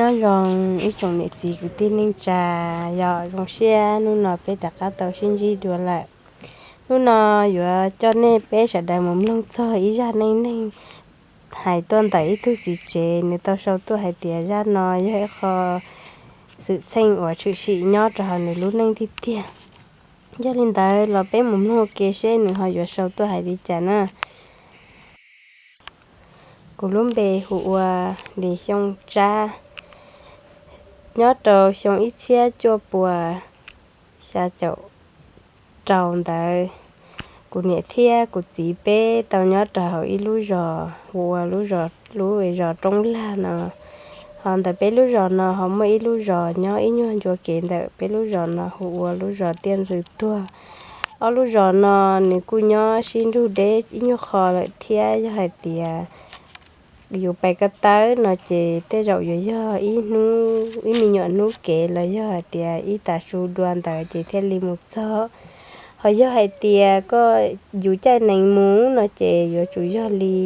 Nyob zoo ib tsoom niam txiv kwv tij neej tsa, yog zoo siab hnub no peb rov qab tau sib ntsib dua lawm. Hnub no yuav coj nej peb sawv daws mus mloog txog ib zaj neej neeg hais tuaj ntawm ib tug txiv tsev, nws tau sau tuaj hais tias zaj no yog ib qho xwm txheej uas tshwm sim nyob rau hauv nws lub neej tiag tiag. Yog li ntawd los peb mus mloog ua ke seb nws ho yuav sau tuaj hais li cas na. Kuv lub npe hu ua Lis Xyooj Tsab. Nyob rau xyoo ib txhiab cuaj puas xya caum rau ntawd, kuv niam thiab kuv txiv peb tau nyob rau hauv ib lub zos hu ua lub zos, lub zos Roob Lag no. Ho ntawm peb lub zos no ho muaj ib lub zos nyob ib nyuag ncua kev ntawm peb lub zos no hu ua lub zos Tiaj Ntxwg Tuag. Ob lub zos no nws kuj nyob sib nrug deb ib nyuag qho lawm thiab, yog hais tias yus pais ko taw no ces tej zaum yuav yog ib hnub, ib me nyuam hnub kev los yog hais tias ib tag su dua ntawd ces thiaj li mus txog. Ho yog hais tias koj yus caij nees mus no ces yuav tsum yog li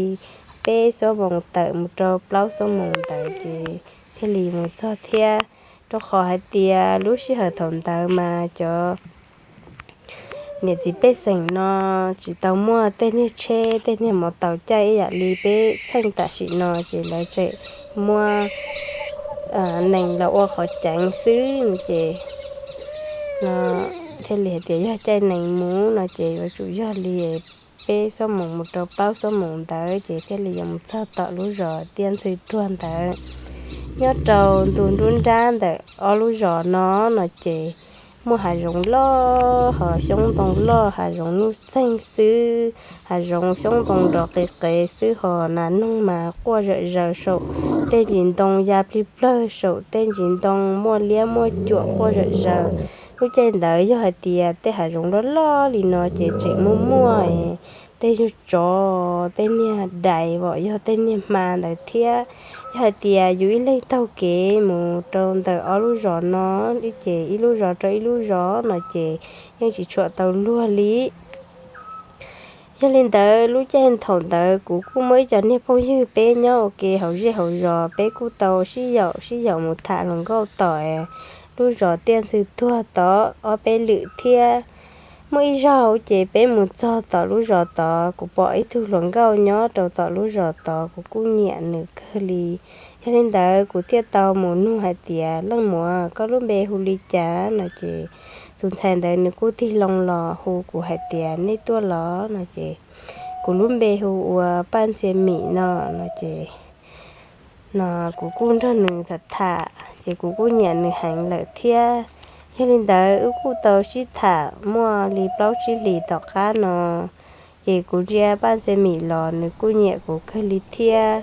peb xuab moos tawm mus rau plaub xuab moos ntawd ces thiaj li mus txog thiab. Rau qhov hais tias lub sij hawm thaum ntawd mas cov niam txiv pej xeem no tsis tau muaj tej niag tsheb tej niag mov taus caij ib yam li peb txheej tam sim no, ces lawv tseem muab nees los ua qhov ceev xwb ces no thiaj li hais tias yog caij nees mus no ces yuav tsum yog li peb xuab moos mus rau plaub xuab moos ntawd ces thiaj li yuav mus txog tom lub zos Tiaj Ntxwg Tuag ntawd. Nyob rau ntu nruab nrab ntawm ob lub zos no no ces muaj hav zoov loj ho xyoob ntoo loj, hav zoov nuj txeeg xwb, hav zoov xyoob ntoo nrov qis qev xwb ho nas noog mas quaj zawm zaws saum tej ntsis ntoo, ya plig plawg saum tej ntsis ntoo, muaj liab muaj cuam quaj zawm zaws. Lub caij ntawd yog hais tias tej hav zoov loj loj li no ces tseem muaj muaj tej nyuag tsov, tej niag dais, vom yog tej niag hma ntawd thiab. Yog hais tias yus ib leeg taug kev mus rau ntawm ob lub zos no, ces ib lub zos rau ib lub zos no ces yeej tsis tshua tau luag li. Yog li ntawd lub caij thaum ntawd kuv kuj muaj ib co niag phooj ywg peb nyob ua ke hauv zej hauv zos, peb kuj tau sib yaum sib yaum mus tham hluas nkauj tom lub zos Tiaj Ntxwg Tuag tod ob peb lwm thiab. Muaj ib zaug ces peb mus txog tom lub zos tod, kuv pom ib tug hluas nkauj nyob rau tom lub zos tod, kuv kuj nyiam nws kawg li. Yog li ntawd kuv thiaj tau mus nug hais tias, Leej muam, koj lub npe hu li cas? no ces tus ntxhais ntawd nws kuj tig loo los hu kuv hais tias, Nej tuaj los? no ces, Kuv lub npe hu ua Paj Ntxhias Mim no, no ces no kuv kuj nrog nws tham tham ces kuv kuj nyiam nws heev lawm thiab. Yog li ntawd wb kuj tau sib tham muaj li plaub tsib hlis tom qab no, ces kuv ntsia Paj Ntxhias Mim los nws kuj nyiam kuv kawg li thiab.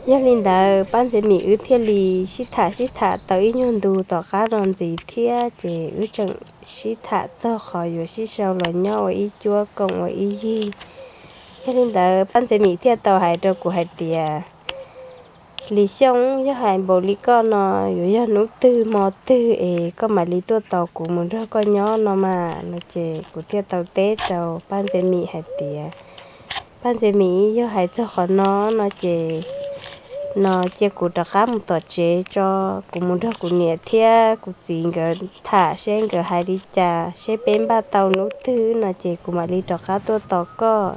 Yog li ntawd Paj Ntxhias Mim wb thiaj li sib tham sib tham tau ib nyuag ntu tom qab no ntxiv thiab ces wb tseem sib tham txog qhov yuav sib sau los nyob ua ib cuab koom ua ib yig. Yog li ntawd Paj Ntxhias Mim thiaj tau hais rau kuv hais tias, Lis Xyooj, yog hais npaum li koj no yuav yog hnub twg hmo twg es koj mam li tuaj tos kuv mus nrog koj nyob no mas? no ces kuv thiaj tau teb rau Paj Ntxhias Mim hais tias, Paj Ntxhias Mim, yog hais txog qhov no no ces no cia kuv rov qab mus tom tsev tso, kuv mus nrog kuv niam thiab kuv txiv nkawd tham seb nkawd hais li cas, seb peb npaj tau hnub twg no ces kuv mam li rov qab tuaj tos koj.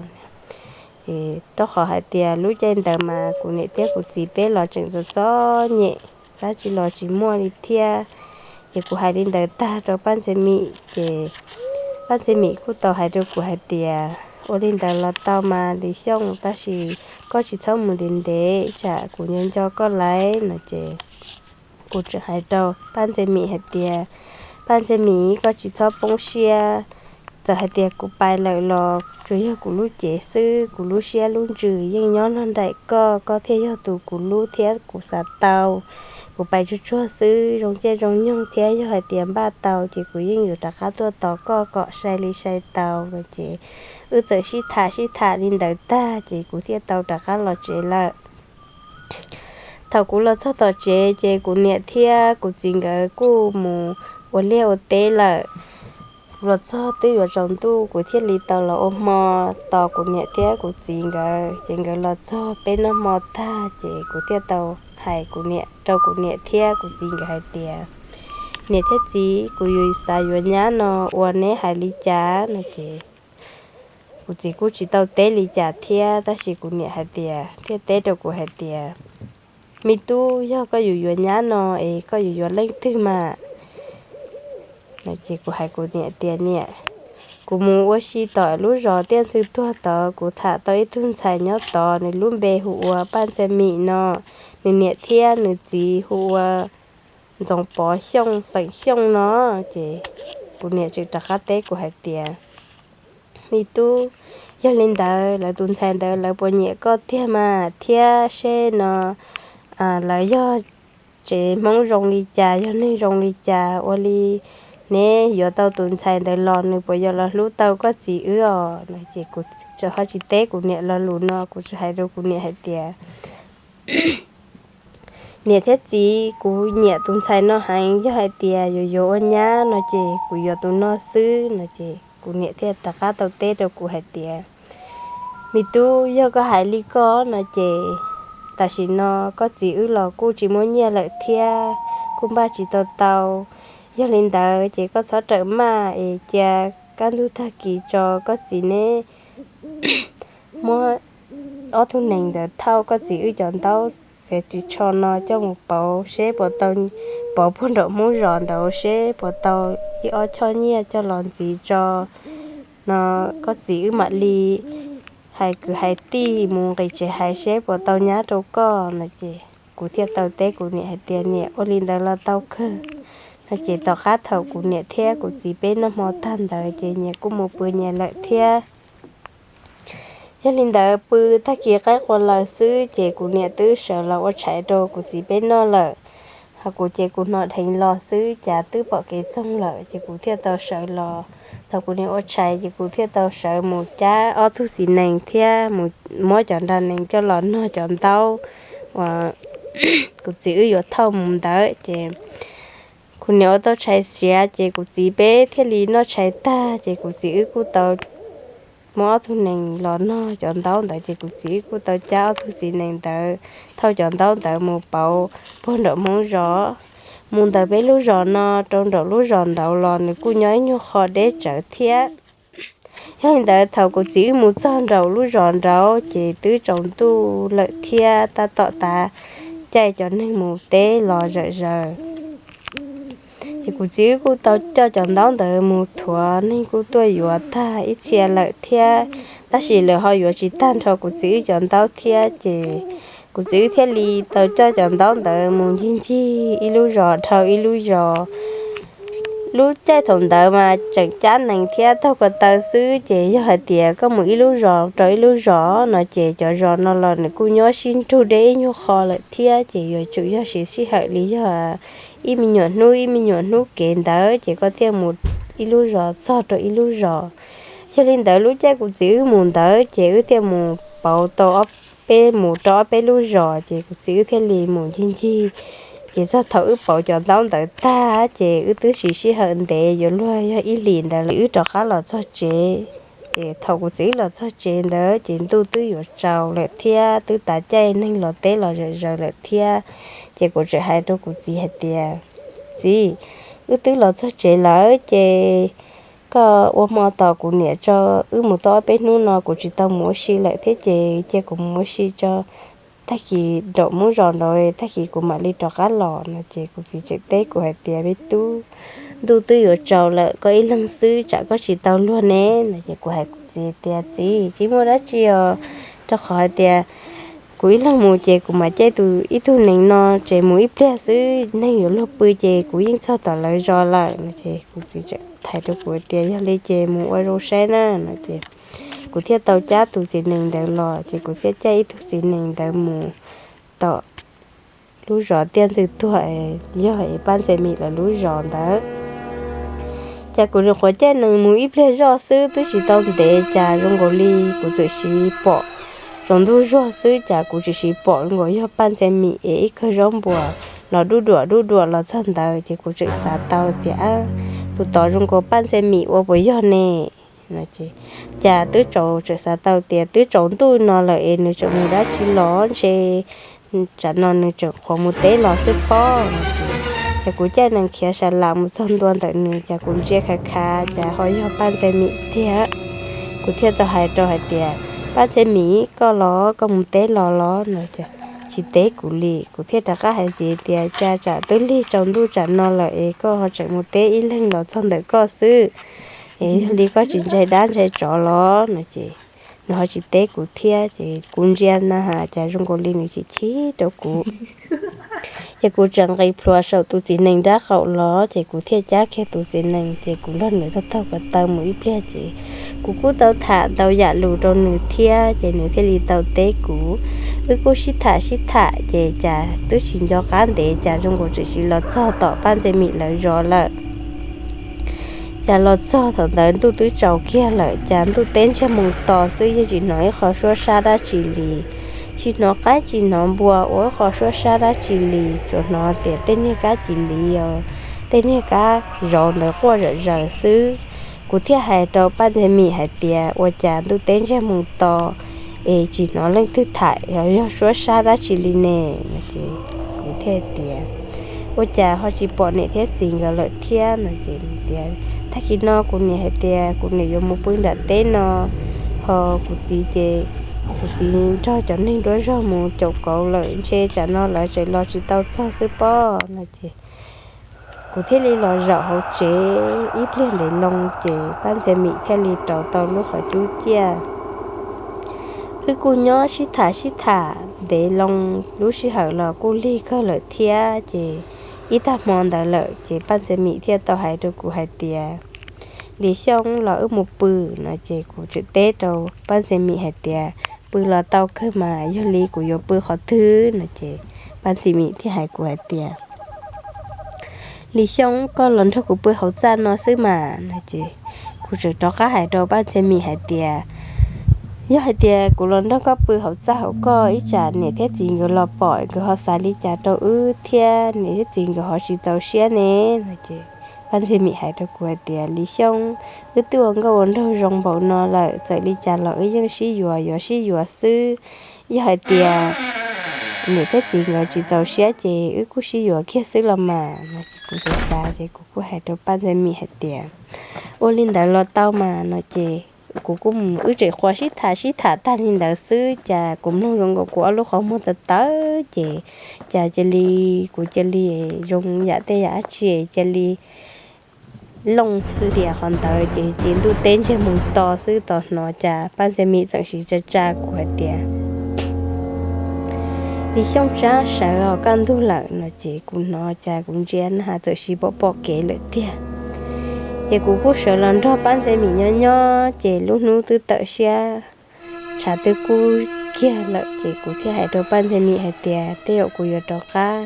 Ces rau qhov hais tias lub caij ntawd mas kuv niam thiab kuv txiv peb los tseem txom txom nyem, dab tsi los tsis muaj li thiab. Ces kuv hais li ntawd tag rau Paj Ntxhias Mim ces Paj Ntxhias Mim kuj tau hais rau kuv hais tias, Ua li ntawd los tau mas Lis Xyooj, tab sis koj tsis txhob mus ntev ntev tsam kuv nco nco koj lawm no ces kuv tseem hais rau Paj Ntxhias Mim hais tias, Paj Ntxhias Mim, koj tsis txhob poob siab. Txawm hais tias kuv pais lawm los tsuas yog kuv lub cev xwb, kuv lub siab lub ntsws yeej nyob nrog nraim koj, koj thiaj yog tus kuv hlub thiab kuv xav tau. Kuv pais tsuag tsuag xwb, zoo caij zoo nyoog thiab yog hais tias npaj tau ces kuv yeej yuav rov qab tuaj tos koj kom sai li sai tau no ces wb txawm sib tham sib tham li ntawd tag ces kuv thiaj tau rov qab los tsev lawm. Thaum kuv los txog tom tsev ces kuv niam thiab kuv txiv nkawd kuj mus ua liaj ua teb lawm. Los txog twb yuav tsaus ntuj kuv thiaj li tau los ua hmo tos kuv niam thiab kuv txiv nkawd. Ces nkawd los txog peb noj hmo tag ces kuv thiaj tau hais kuv niam rau kuv niam thiab kuv txiv nkawd hais tias, niam thiab txiv, kuv yuav xav yuav nyab no, ua neb hais li cas no ces kuv txiv kuj tsis tau teb li cas thiab, tab sis kuv niam hais tias, thiaj teb rau kuv hais tias, me tub, yog koj yuav yuav nyab no es koj yuav yuav leej twg mas? No ces kuv hais kuv niam tias, niam, kuv mus ua si tom lub zos Tiaj Ntxwg Tuag tod, kuv tham tau ib tug ntxhais nyob tod, nws lub npe hu ua Paj Ntxhais Mim no, nws niam thiab nws txiv hu ua Ntxoov Pov Xyooj, xeem Xyooj no. Ces kuv niam tseem rov qab teb kuv hais tias, me tub, yog li ntawd lawv tus ntxhais ntawd lawv puas nyiam koj tiag mas, thiab seb no lawv yog tsev Hmoob zoo li cas, yog neeg zoo li cas, ua li neb yuav tau tus ntxhais ntawd los nws puas yuav los hlub tau koj txiv wb os? No ces kuv tseem ho tsis teb kuv niam lo lus no, kuv tseem hais rau kuv niam hais tias, niam thiab txiv, kuv nyiam tus ntxhais no heev, yog hais tias yuav yuav ua nyab no ces kuv yuav tus no xwb no ces kuv niam thiaj rov qab tau teb rau kuv hais tias, me tub, yog koj hais li koj no ces tam sim no koj txiv wb los kuj tsis muaj nyiaj lawm thiab, kuj npaj tsis tau tau. Yog li ntawd ces koj txhob rawm maj es cia kaj ntug tag kis tso koj txiv neb muab ob tug nees ntawd thauj koj txiv wb cov ntaub txiav ris tsho no coj mus pauv seb puas tau, pauv puag nraum Hmoob zos nraud seb puas tau ib ob choj nyiaj coj los ntxiv tso no koj txiv wb mam li hais kwv hais tij mus nqis tsev hais seb puas tau nyab rau koj no ces kuv thiaj tau teb kuv niam hais tias, niam, ua li ntawd los tau kawg. No ces tom qab thaum kuv niam thiab kuv txiv peb noj hmo tag ntawd ces nyias kuj mus pw nyias lawm thiab. Yog li ntawd pw tag kis qaib qua lawm xwb ces kuv niam twb sawv los ua tshais rau kuv txiv peb noj lawm. Ho kuv ces kuv hnov dheev los xwb cas twb pom kev txoog lawm ces kuv thiaj tau sawv los. Thaum kuv niam ua tshais ces kuv thiaj tau sawv mus cab ob tug txiv nees thiab mus muab cov nra nees coj los nog cov ntaub uas kuv txiv wb yuav thauj mus ntawd ces kuv niam ua tau tshais siav ces kuv txiv peb thiaj li noj tshais tag ces kuv txiv wb kuj tau muab ob tug nees los nog cov ntaub ntawd ces kuv txiv wb kuj tau cab ob tug txiv nees ntawd thauj cov ntaub ntawd mus pauv puag nraum Hmoob zos. Mus ntawm peb lub zos no rau nraum lub zos nraud los nws kuj nyob ib nyuag qho deb tsawv thiab. Yog li ntawd thaum kuv txiv wb mus txog nraum lub zos nraud ces twb tsaus ntuj lawm thiab tab tom tav caij cov neeg mus teb los zawm zaws. Ces kuv txiv wb kuj tau coj cov ntaub ntawd mus thuav, neeg kuj tuaj yuav tag ib txhia lawm thiab, tab sis lawv ho yuav tsis tag nrho kuv txiv wb cov ntaub thiab ces kuv txiv wb thiaj li tau coj cov ntaub ntawd mus ncig ncig ib lub zos dhau ib lub zos. Lub caij thaum ntawd mas tseem cab nees thiab taug ko taw xwb ces yog hais tias koj mus ib lub zos rau ib lub zos no ces cov zos no los nws kuj nyob sib nrug deb ib nyuag qho lawm thiab ces yuav tsum yog siv sij hawm li yog ib me nyuam hnub ib me nyuam hnub kev ntawd ces koj thiaj mus ib lub zos txog rau ib lub zos. Yog li ntawd lub caij kuv txiv wb mus ntawd ces wb thiaj mus pauv tau ob peb, mus rau ob peb lub zos ces kuv txiv wb thiaj li mus ncig ncig. Ces txog thaum wb pauv cov ntaub ntawd tag ces wb twb siv sij hawm ntev yuav luag yog ib hlis ntawd lawm wb rov qab los txog tsev. Ces thaum kuv txiv wb los txog tsev ntawd ces ntuj twb yuav tsaus lawm thiab twb tav caij neeg los teb los zawm zaws lawm thiab. Ces kuv tseem hais rau kuv txiv hais tias, txiv, wb twb los txog tsev lawm ces koj ua hmo tos kuv niam tso, wb mus tau ob peb hnub no kuv tsis tau mus ua si lawm thiab ces cia kuv mus ua si tso, tag kis nraum Hmoob zos nraud tag kis kuv mam li rov qab los no ces kuv txiv tseem teb kuv hais tias, me tub, ntuj twb yuav tsaus lawm koj ib leeg xwb tsam koj tsis tau luag ne no ces kuv hais kuv txiv tias, txiv, tsis muaj dab tsi os, rau qhov hais tias kuv ib leeg mus ces kuv mam caij tus ib tug nees no tsev mus ib pliag xwb, neeg yuav luag pw ces kuv yeej txog tom lawv zos lawm no ces kuv txiv tseem hais rau kuv tias, yog li ces mus ua zoo saib na no ces kuv thiaj tau cab tus txiv nees ntawd los ces kuv thiaj caij ib tug txiv nees ntawd mus tom lub zos Tiaj Ntxwg Tuag, yog es Paj Ntxhais Mim lawv lub zos ntawd. Ces kuv nyuam qhuav caij nees mus ib pliag zoj xwb twb tsis tau ntev cas zoo nkaus li kuv txawm siv pom, tsaus ntuj zuag xwb cas kuv txawm siv pom zoo nkaus yog Paj Ntxhais Mim es ib kawm zaub npuas los dub duam dub duam los txog ntawd ces kuv txawm xav tau tias, tus tod zoo nkaus Paj Ntxhais Mim ua puas yog ne? Cas twb tsaus, txawm xav tau tias twb tsaus ntuj no lawm es nws tseem mus dab tsi los ntshe tsam no nws tseem qhuav mus teb los xwb pob no ces, ces kuv caij nees khiav sa las mus txog ntua ntawm nws ces kuv ntsia khav khav ces ho yog Paj Ntxhee Mim tiag. Kuv thiaj tau hais rau hais tias, Paj Ntxhee Mim, koj los koj mus teb los los no ces tsis teb kuv li. Kuv thiaj rov qab hais ntxiv tias, cas tsam twb lig tsaus ntuj tsam no lawm es koj ho tseem mus teb ib leeg los txog ntawm koj xwb, es yog li koj tsis ntshai dab ntshai tsov los no ces nws ho tsis teb kuv thiab ces kuv ntsia na has cas zoo nkaus li nws chim chim rau kuv. Ces kuv tseem nqis plhuav saum tus txiv nees nraub qaum los ces kuv thiaj cab kiag tus txiv nees ces kuv nrog nws taug taug ko taw mus ib pliag ces kuv kuj tau tham ntau yam lus rau nws thiab ces nws thiaj li tau teb kuv. Wb kuj sib tham sib tham ces cas twb tsis nco qab ntev cas zoo nkaus tseem sim los txog tom Paj Ntxhee Mim lawv zos lawm. Cas los txog thaum ntawd ntuj twb tsaus kiag lawm, cas ntuj teb ntsiag moo to xwb, yeej tsis hnov ib qho suab sab dab tsi li, tsis hnov qaib tsis hnov npua ua ib qho suab sab dab tsi li, tsuas hnov tias tej niag kab cis liv os, tej niag kab zauv ntawd quaj zom zaws xwb. Kuv thiaj hais rau Paj Ntxhee Mim hais tias, ua cas ntuj teb ntsiag moo to es tsis hnov leej twg tham los yog suab sab dab tsi li ne? Kuv thiaj tias, ua cas ho tsis pom niam thiab txiv nkawd lawm thiab no ces tias, tag kis no kuv niam hais tias kuv niam yuav mus pw nram teb no, ho kuv txiv ces, kuv txiv nrog cov neeg duab zog mus caum kauv lawm ntshe tsam no lawv tseem los tsis tau txog xwb pob no ces kuv thiaj li los zaum hauv tsev ib pliag ntev loo ces Paj Ntxhee Mim thiaj li rauv tau lub qhov cub ciaj. Wb kuj nyob sib tham sib tham ntev loo, lub sij hawm los kuj lig kawg lawm thiab ces ib tag hmo ntawd lawm ces Paj Ntxhee Mim thiaj tau hais rau kuv hais tias, Lis Xyooj, los wb mus pw no ces kuv tseem teb rau Paj Ntxhee Mim hais tias, pw los tau kawg mas, yog li kuv yuav pw qhov twg no ces Paj Ntxhee Mim thiaj hais kuv hais tias, Lis Xyooj, koj los nrog kuv pw hauv txaj no xwb mas no ces kuv tseem rov qab hais rau Paj Ntxhee Mim hais tias, yog hais tias kuv los nrog koj pw hauv txaj hauv koj ib tsam niam thiab txiv nkawd los pom nkawd ho xav li cas rau wb thiab niam thiab txiv nkawd ho tsis txaus siab ne no ces Paj Ntxhee Mim hais rau kuv hais tias, Lis Xyooj, wb twb ua nkauj ua nraug zoo npaum no lawm, txawm li cas los wb yeej sib yuav yuav sib yuav xwb. Yog hais tias niam thiab txiv nkawd tsis txaus siab ces wb kuj sib yuav kiag xwb los mas no ces kuv xav xav ces kuv kuj hais rau Paj Ntxhee Mim hais tias, ua li ntawd los tau mas no ces kuv kuj, wb tseem qhuas sib tham sib tham tag li ntawd xwb cas kuv mloog zoo nkaus kuv ob lub qhov muag tawv tawv ces cas cia li, kuv cia li zoo yam tej yam dab tsi cia li looj hlias qhov ntawd ces ces ntuj teb ntsiag moo to xwb. Tos hnov cas Paj Ntxhee Mim txawm siv tsa tsa kuv hais tias, Lis Xyooj, tsab sawv os, kaj ntug lawm no ces kuv hnov cas kuv ntsia na has txawm siv pom pom kev lawm tiag. Ces kuv kuj sawv los nrog Paj Ntxhee Mim nyob nyob ces lub hnub twb tawm siab, tshav twb kub kiag lawm ces kuv thiaj hais rau Paj Ntxhee Mim hais tias, tej zaum kuv yuav rov qab,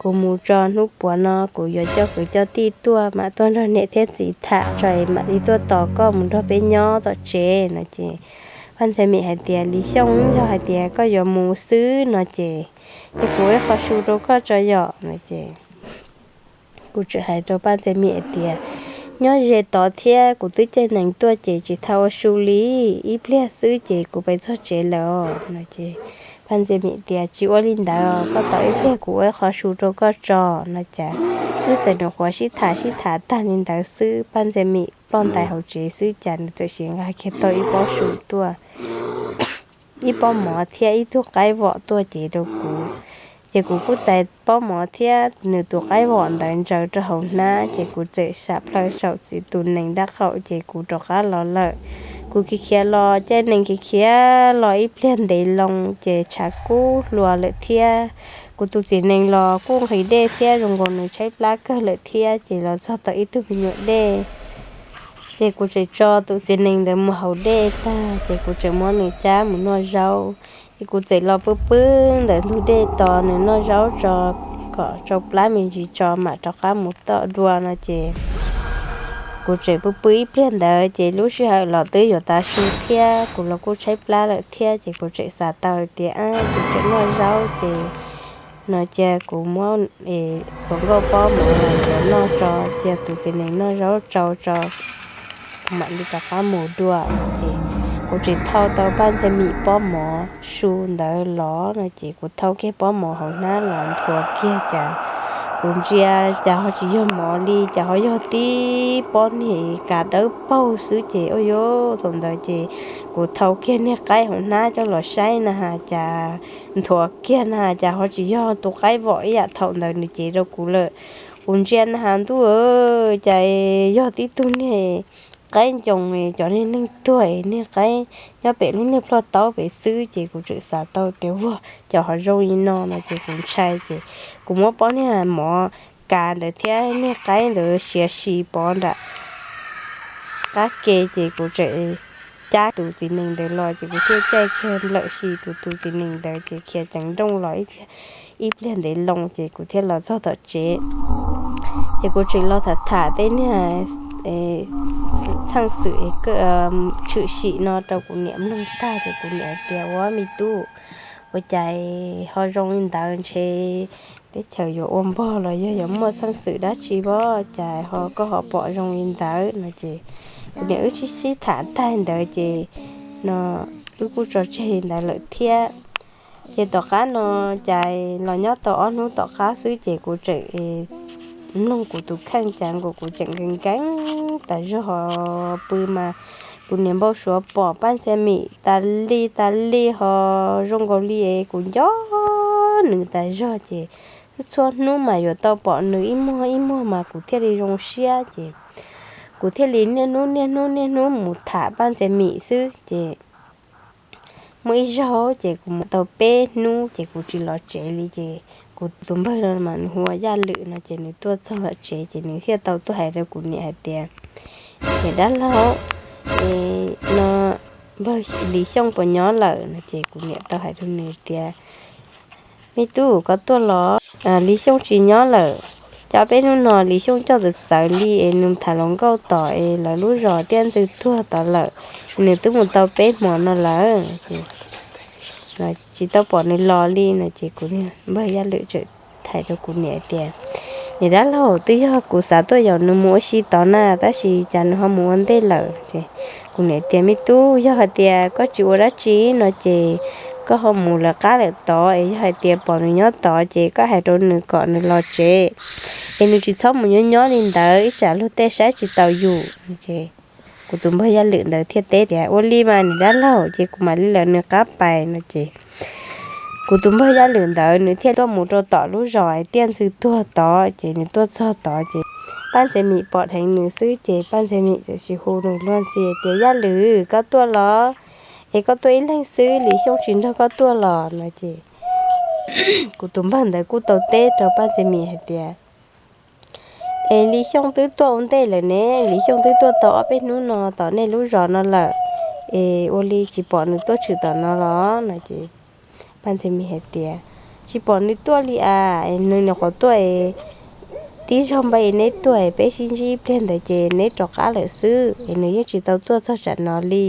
kuv mus tso hnub puav no kuv yuav coj kwv coj tij tuaj mam tuaj nrog niam thiab txiv tham tso es mam li tuaj tos koj mus nrog peb nyob tom tsev no ces Paj Ntxhee Mim hais tias, Lis Xyooj, yog hais tias koj yuav mus xwb no ces, es kuv ua ib qho su rau koj tso yom no ces kuv tseem hais rau Paj Ntxhee Mim hais tias, nyob ze tod thiab kuv twb caij nees tuaj ces tsis tau ua su li, ib pliag xwb ces kuv pais txog tsev lawm os no ces Paj Ntxhee Mim tias, tsis ua li ntawd, koj tos ib pliag kuv ua ib qho su rau koj tso no ces wb txawm nyuam qhuav sib tham sib tham tag li ntawd xwb Paj Ntxhee Mim ploj ntais hauv tsev xwb cas nws txawm siv nqa kiag tau ib pob su tuaj, ib pob mov thiab ib tug qaib vom tuaj cev rau kuv. Ces kuv kuj txais pob mov thiab nws tus qaib vom ntawd ntsaws rau hauv hnab ces kuv txawm sam plaws saum txiv tus nees nraub qaum ces kuv rov qab los lawm. Kuv khiav khiav los caij nees khiav khiav los ib pliag ntev loo ces tshav kub hluas lawm thiab. Kuv tus txiv nees los kuj nqhis dej thiab zoo nkaus nws tshaib plab kawg lawm thiab ces los txog tau ib tug me nyuam dej ces kuv tseem tso tus txiv nees ntawd mus haus dej tag ces kuv tseem muab nws cab mus noj zaub. Ces kuv txawm los pw pw ntawm ntug dej tos nws noj zaub tso kom tsau plab me ntsis tso mam rov qab mus tom dua no ces kuv tseem pw pw ib pliag ntawd ces lub sij hawm los twb yuav tav su thiab kuv los kuj tshaib plab lawm thiab ces kuv tseem xav tau tias, ab, kuv tseem noj zaub ces no cia kuv muab hluas nkauj pob mov los noj tso cia tus txiv nees noj zaub tsau tso kuv mam li rov qab mus dua no ces Kuv tseem thau tau Paj Ntxhais Mim pob mov su ntawd los no ces kuv thau kiag pob mov hauv hnab los nthuav kiag cas kuv ntsia cas ho tsis yog mov li, cas ho yog tib pob niag kav dawb paug xwb ces ua yuav thaum ntawd ces kuv thau kiag niag qaib hauv hnab coj los saib na has cas nthuav kiag na cas ho tsis yog tus qaib vom ib yam thaum ntawd nws cev rau kuv lawm. Kuv ntsia na has ntuj cas yog tib tug niag qaib ncoo, cov niag neeg tuag niag qaib nyob pem lub niag plhuaj taub pem xwb ces kuv tseem xav tau tias ua cas ho zoo li no no ces kuv ntshai ces kuv muab pob niag mov kav ntawd thiab niag qaib ntawd siav si pov nram qab ke ces kuv tseem cab tus txiv nees ntawd los ces kuv thiaj caij kiag nplawm si tus tus txiv nees ntawd ces khiav ceev nrooj los ib pliag ntev loo ces kuv thiaj los txog tom tsev. Ces kuv tseem los tham tham tej niag txheej xwm tshwm sim no rau kuv niam mloog tag ces kuv niam hais tias ua me tub, ua cas ho zoo li ntawd ntshe teb chaws yuav ua npog los yog yuav muaj txheej xwm dab tsi pob cas ho koj ho pom zoo li ntawd no ces kuv niam wb sib sib tham tag ntawd ces no wb kuj tso tseg li ntawd lawm thiab. Ces tom qab no cas los nyob tau ob hnub tom qab xwb ces kuv tseem mloog kuv tus kheej cas nkaus kuv tseem nkees nkees tas zog pw mas kuv niam npau suav pom Paj Ntxhais Mim tas li tas li ho zoo nkaus li es kuv nco nws tas zog ces txhua hnub mas yuav tau pom nws ib muag ib muag mas kuv thiaj li zoo siab ces kuv thiaj li niaj hnub niaj hnub niaj hnub mus tham Paj Ntxhais Mim xwb ces muaj ib zaug ces kuv mus tau peb hnub ces kuv tsis los tsev li ces kuv tus npawg no mas nws hu ua Yaj Lwm no ces nws tuaj txog tom tsev ces nws thiaj tau tuaj hais rau kuv niam hais tias, Niam dab laug, no npawg Lis Xyooj puas nyob lawm no ces kuv niam tau hais rau nws tias, Me tub, koj tuaj los? Lis Xyooj tsis nyob lawm. Cov peb hnub no Lis Xyooj coj txawv txawv li es nws tham hluas nkauj tom es lawv lub zos tiaj ntxwg tuag tod lawm. Nws twb mus tau peb hmo no lawm, tsis tau pom nws los li no ces kuv npawg Yaj Lwm tseem hais rau kuv niam tias, Niam dab laug, twb yog kuv xav tuaj yaum nws mus ua si tod na tab sis cas nws ho mus ua ntej lawm. Kuv niam tias, Me tub, yog hais tias koj tsis ua dab tsi no ces koj ho mus lawv qab lawm tod es yog hais tias pom nws nyob tod ces koj hais rau nws kom nws los tsev es nws tsis txhob mus nyob nyob li ntawd ib tsam luag tej saib tsis taus yus. Kuv tus npawg Yaj Lwm ntawd thiaj teb tias, Ua li mas niam dab laug, ces kuv mam li lawv nws qab pais no ces kuv tus npawg Yaj Lwm ntawd nws thiaj tuaj mus rau tom lub zos tiaj ntxwg tuag tod ces nws tuaj txog tod ces Paj Ntxhais Mim pom dheev nws xwb ces Paj Ntxhais Mim txawm hu nws luag ntxhi tias, Yaj Lwm, koj tuaj los? Es koj tuaj ib leeg xwb, Lis Xyooj tsis nrog koj tuaj los no ces kuv tus npawg ntawd kuj tau teb rau Paj Ntxhais Mim hais tias, Es Lis Xyooj twb tuaj ua ntej lawm ne, Lis Xyooj twb tuaj tau ob peb hnub no tom nej lub zos no lawm, es ua li tsis pom nws tuaj tshwm tom no los no ces Paj Ntxhais Mim hais tias, Tsis pom nws tuaj li as, nws nyuam qhuav tuaj tib zaug npaj es neb tuaj es peb sib ntsib ib pliag ntawd ces neb rov qab lawm xwb es nws yeej tsis tau tuaj txog tsam no li.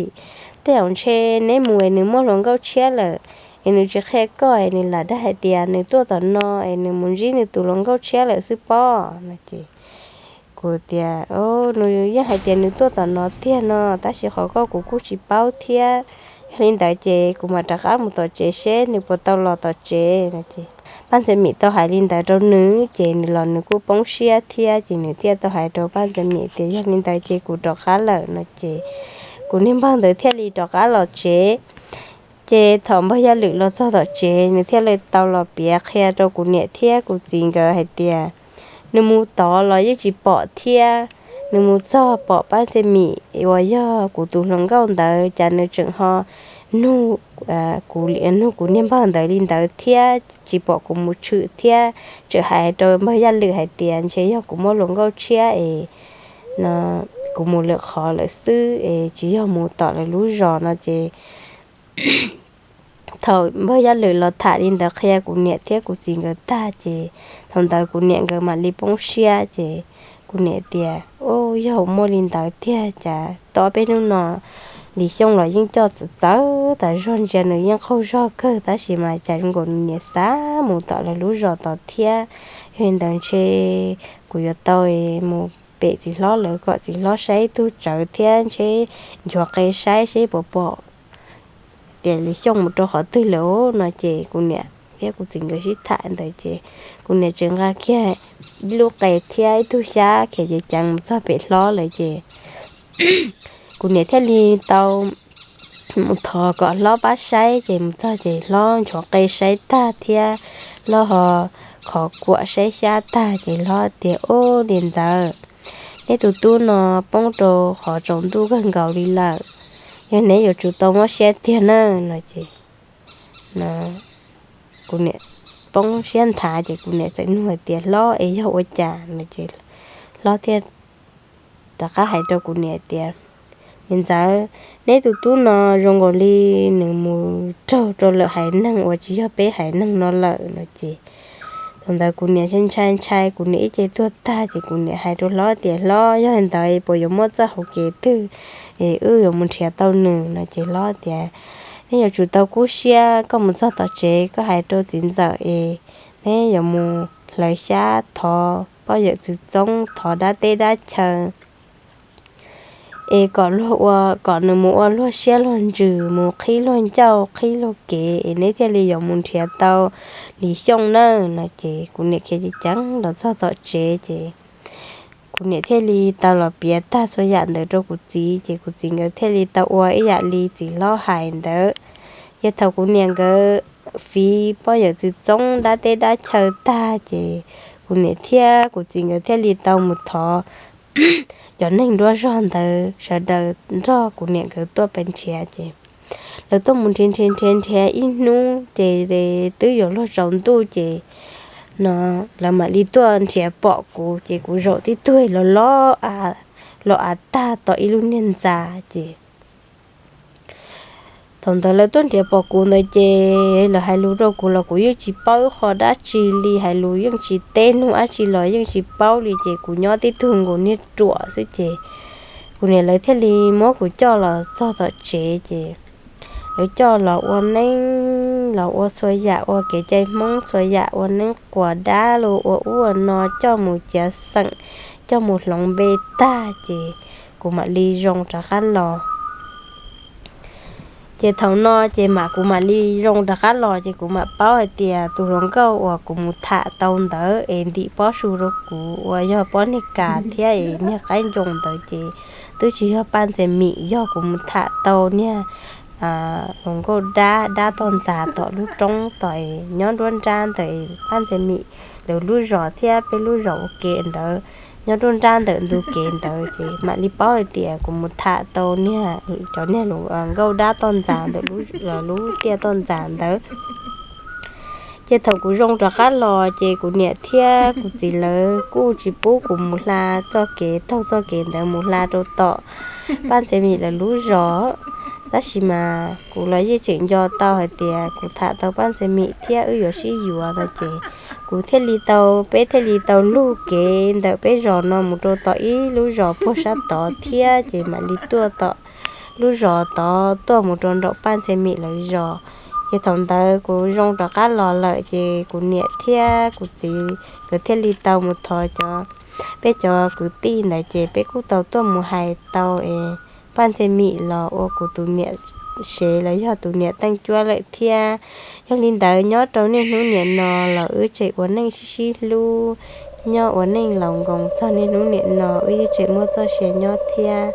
Tej zaum ntshe neb mus es nws muaj hluas nkauj tshiab lawm es nws tsis qhia koj es nws lam dag hais tias nws tuaj tom no es nws mus ntsib nws tus hluas nkauj tshiab lawm xwb pob no ces kuv tias, Nws yeej hais tias nws tuaj tom no tiag no tab sis qhov koj kuv kuj tsis paub thiab. Yog li ntawd ces kuv mam rov qab mus tom tsev seb nws puas tau los tom tsev no ces Paj Ntxhais Mim tau hais li ntawd rau nws ces nws los nws kuj poob siab thiab ces nws thiaj tau hais rau Paj Ntxhais Mim tias, Yog li ntawd ces kuv rov qab lawm no ces kuv niag npawg ntawd thiaj li rov qab los tsev. Ces thaum npawg Yaj Lwm los txog tom tsev nws thiaj li tau los piav qhia rau kuv niam thiab kuv txiv nkawd hais tias, nws mus tod los yeej tsis pom thiab, nws mus txog pom Paj Ntxhais Mim uas yog kuv tus hluas nkauj ntawd cas nws tseem ho nug, nug kuv niag npawg ntawd li ntawd thiab tsis pom kuv mus tshwm thiab tseem hais rau npawg Yaj Lwm hais tias ntshe yog kuv muaj hluas nkauj tshiab es no kuv mus lwm qhov lawm xwb es tsis yog mus tom lawv lub zos no ces thaum npawg Yaj Lwm los tham li ntawd qhia kuv niam thiab kuv txiv nkawd tag ces thaum ntawd kuv niam nkawd mam li poob siab ces kuv niam tias, Yog muaj li ntawd tiag cas tau ob peb hnub no Lis Xyooj los yeej coj txawv txawv tas zog, ntsia nws yeej qaug zog kawg tab sis mas cas zoo nkaus nws niam xav mus tom lawv lub zos tod thiab. Yog li ntawd ntshe kuv yuav tau mus pem txiv hlob lawv kom txiv hlob saib ib tug tsawv thiab ntshe nchuav qe saib seb puas pom tias Lis Xyooj mus rau qhov twg lawm no ces kuv niam thiab kuv txiv nkawd sib tham ntawd ces kuv niam tseem nqa kiag ib lub qe thiab ib tug xyab khiav ceev ceev mus txog pem hlob lawm ces kuv niam thiaj li tau mus thov kom hlob pab saib ces mus txog ces hlob nchuav qe saib tag thiab hlob ho khov kuam saib xyab tag ces hlob tias, Ub, niam ntxawm, neb tus tub no poob rau qhov tsaus ntuj kawg nkaus li lawm, yog neb yuav tsum tau mob siab tiag na no ces kuv niam poob siab nthav ces kuv niam txawm nug hais tias, Hlob, es yog ua cas no ces hlob thiaj rov qab hais rau kuv niam tias, Niam ntxawm, neb tus tub no zoo nkaus li nws mus raug rau lwm haiv neeg uas tsis yog peb haiv neeg no lawm no ces thaum ntawd kuv niam ntshai ntshai, kuv niam ib ce tuag tag ces kuv niam hais rau hlob tias, Hlob, yog li ntawd puas yuav muaj txoj hauv kev twg es wb yuav mus nrhiav tau nws no ces hlob tias, Neb yuav tsum tau kub siab, koj mus txog tom tsev koj hais rau txiv ntxawm es neb yuav mus hlawv xyab thov poj yawm txwv txoob, thov dab teb dab chaw es kom luag ua, kom nws mus ua luag siab luag ntsws, mus qhib luag ncauj qhib luag kev es neb thiaj li yuav mus nrhiav tau Lis Xyooj nawb no ces kuv niam khiav ceev ceev los txog tom tsev ces kuv niam thiaj li tau los piav tag txhua yam ntawd rau kuv txiv ces kuv txiv nkawd thiaj li tau ua ib yam li txiv hlob hais ntawd. Ces thaum kuv niam nkawd fiv poj yawm txwv txoob dab teb dab chaw tag ces kuv niam thiab kuv txiv nkawd thiaj li tau mus thov cov neeg nruab zog ntawd sawv daws nrog kuv niam nkawd tuaj pes nrhiav ces lawv tuaj mus nrhiav nrhiav nrhiav nrhiav ib hnub ces twb yuav luag tsaus ntuj ces no lawv mam li tuaj nrhiav pom kuv ces kuv zaum tib tug los los av tag tom ib lub niag ntxa ces thaum ntawd lawv tuaj nrhiav pom kuv ntawd ces lawv hais lus rau kuv los kuv yeej tsis paub ib qho dab tsi li, hais lus yeej tsis teb, nug dab tsi los yeej tsis paub li ces kuv nyob tib tug nkaus niag ruam xwb ces kuv niam lawv thiaj li muab kuv coj los txog tom tsev ces lawv coj los ua neeb los ua txhua yam, ua kev cai Hmoob txhua yam, ua neeb quas dab los ua ub ua no, coj mus ciav xeem, coj mus hloov npe tag ces kuv mam li zoo rov qab los. Ces thaum no ces mam kuv mam li zoo rov qab los ces kuv mam paub hais tias tus hluas nkauj uas kuv mus tham tau ntawd es ntim pob su rau kuv uas yog pob niag kas thiab es niag qaib ncoo ntawd ces twb tsis yog Paj Ntxhi Mim, yog kuv mus tham tau niag hluas nkauj dab dab tog ntxas tom lub roob tod es nyob nruab nrab ntawd es Paj Ntxhi Mim lawv lub zos thiab peb lub zos ua ke ntawd nyob nruab nrab ntawm ntu kev ntawd ces mam li paub hais tias kuv mus tham tau niag cov niag hluas nkauj dab tog ntxas ntawm lub tiaj toj ntxas ntawd. Ces thaum kuv zoo rov qab los ces kuv niam thiab kuv txiv lawv kuj tsis pub kuv mus hla txoj kev taug txoj kev ntawd mus hla rau tom Paj Ntxhi Mim lawv lub zos. Tab sis mas kuv los yeej tseem nco tau hais tias kuv tham tau Paj Ntxhi Mim thiab wb yuav sib yuav no ces kuv thiaj li tau, peb thiaj li tau lug kev ntawm peb zos no mus rau tom ib lub zos puag sab tod thiab ces mam li tuaj tom lub zos tod tuaj mus rau nraum Paj Ntxhi Mim lawv zos. Ces thaum ntawd kuv zoo rov qab los lawm ces kuv niam thiab kuv txiv nkawd thiaj li tau mus thov cov, peb cov kwv tij ntawd ces peb kuj tau tuaj mus hais tau es Paj Ntxhi Mim los ua kuv tus niam sev los yog tus niam teej cuab lawm thiab. Yog li ntawd nyob rau niaj hnub niam no los wb tseem ua neej sib sib hlub, nyob ua neej laus nkoos txog niaj hnub niam no wb yeej tseem muaj txoj sia nyob thiab.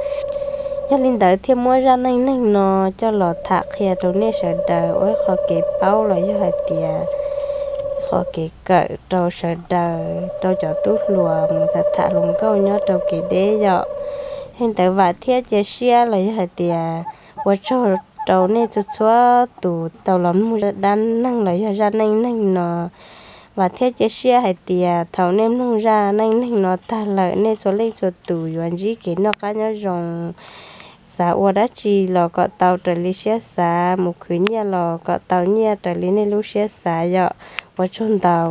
Yog li ntawd thiaj muab zaj neej neeg no coj los tham qhia rau nej sawv daws ua ib qho kev paub los yog hais tias ib qho kev kawm rau sawv daws, rau cov tub hluas mus tham tham hluas nkauj nyob rau kev deb yom. Yog li ntawd vam thiab cia siab los yog hais tias ua tsaug rau nej txhua txhua tus tau los mloog dab neeg los yog zaj neej neeg no. Vam thiab cia siab hais tias thaum nej mloog zaj neej neeg no tag lawm nej txhua leej txhua tus yuav ntsib kev noj qab nyob zoo. Xav ua dab tsi los kom tau raws li siab xav, mus khwv nyiaj los kom tau nyiaj raws li nej lub siab xav yom. Ua tsaug ntau.